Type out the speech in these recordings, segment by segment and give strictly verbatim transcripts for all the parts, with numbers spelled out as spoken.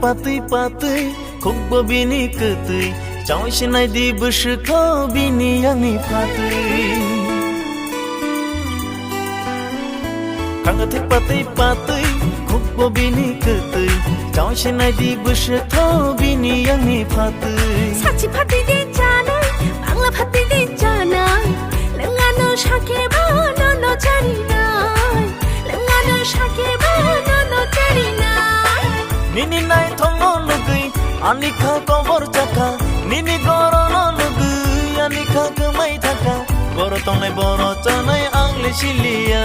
patwi patwi, khukbo bini kwtwi, chawai se naidi bwswk tho bini yangni phatwi. Khangathik patwi patwi, khukbo bini kwtwi, chawai se naidi bwswk tho bini yangni phatwi. Sachi phatwi de chanai, bangla phatwi de chanai, lengano sakhe ba nono charinai, lengano sakhe ba nono charinai. Nini naithokno nugwi ani kha kobor chakha, nini gorono nugwi ani kha kwmai thakha. Boro tongnai boro chanai ang le siliya,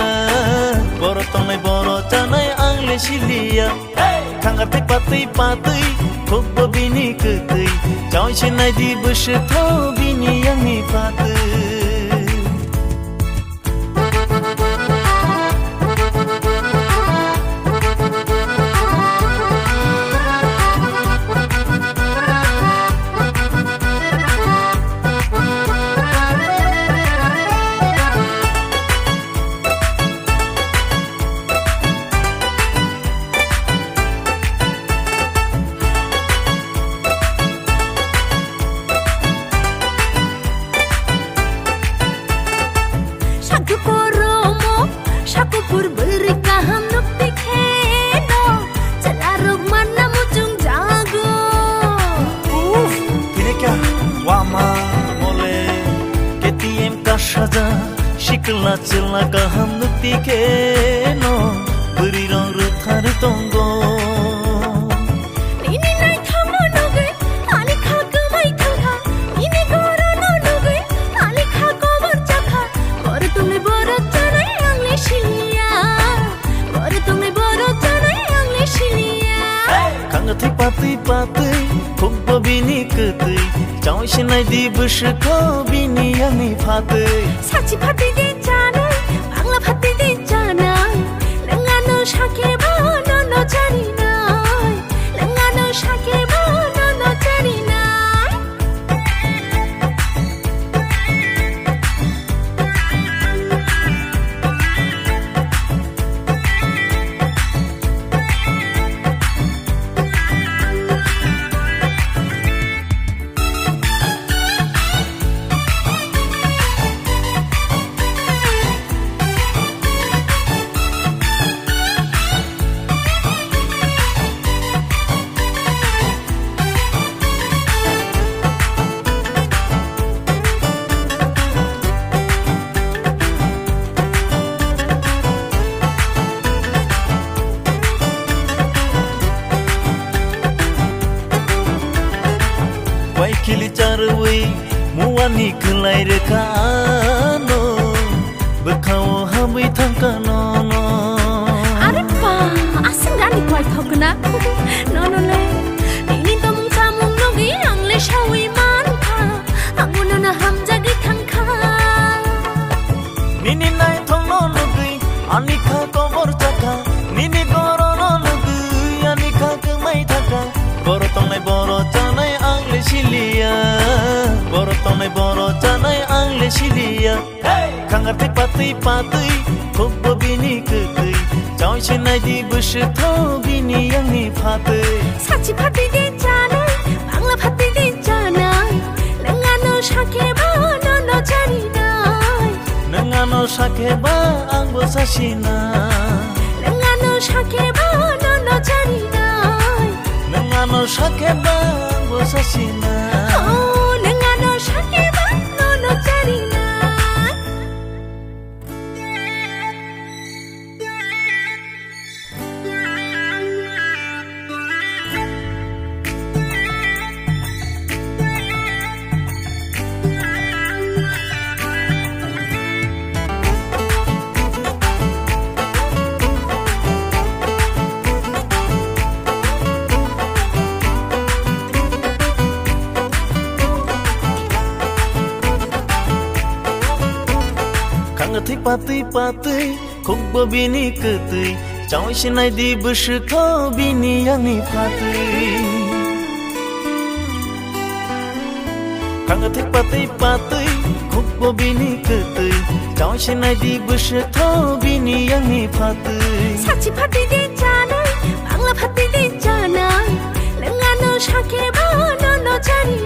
boro tongnai boro chanai ang le siliya. Hey! Khangathik patwi patwi, khukbo bini kwtwi, chawai se naidi bwswk tho bini yangni phatwi. Sakupur romo, sakupur bwrwi kaham nukti kheno, chwlarok manna muchung jago. Uff, tini kya wama mole, K T M ka saja, sikla chwla kaham nukti kheno, bwrwi rok rwthar tongo. Nini naithokno nugwi ani kha kwmai thangkha, nini gorono nugwi ani kha kobor chakha. Boro tongnai boro chanai ang le siliya, boro tongnai boro chanai ang le siliya. Khangathik patwi patwi, khukbo bini kwtwi, chawai se naidi bwswk tho bini yangni phatwi. Sachi phatwi de chanai, bangla phatwi de chanai, lengano sakhe ba nono charinai, lengano sakhe ba nono charinai. Bai khili charwi muani khwlai rwkha ano, bwkhao hamwi thangkha nono. Are pa, aswk ani kwai thokna. Nono le, nini tomung samung nugwi ang le sawi mankha, ang nono hamjagwi thangkha. Nini naithokno nugwi ani kha kobor chakha, nini gorono nugwi ani kha kwmai thakha. Boro tongnai boro chanai ang le siliya, boro tongnai boro chanai ang le siliya. Hey! Khangathik patwi patwi, khukbo bini kwtwi, chawai se naidi bwswk tho bini yangni phatwi. Sachi phatwi de chanai, bangla phatwi de chanai, lengano sakhe ba nono charinai. Nwng ano sakhe ba ang bo sasina. Nwng ano sakhe ba nono charinai. Nwng ano sakhe ba ang bo sasina. Oh, nwng ano sakhe ba nono charinai. Khangathik patwi patwi, khukbo bini kwtwi, chawai se naidi bwswk tho bini yangni phatwi. Khangathik patwi patwi, khukbo bini kwtwi, chawai se naidi bwswk tho bini yangni phatwi. Sachi phatwi de chanai, bangla phatwi de chanai, Sakhe ba nono chari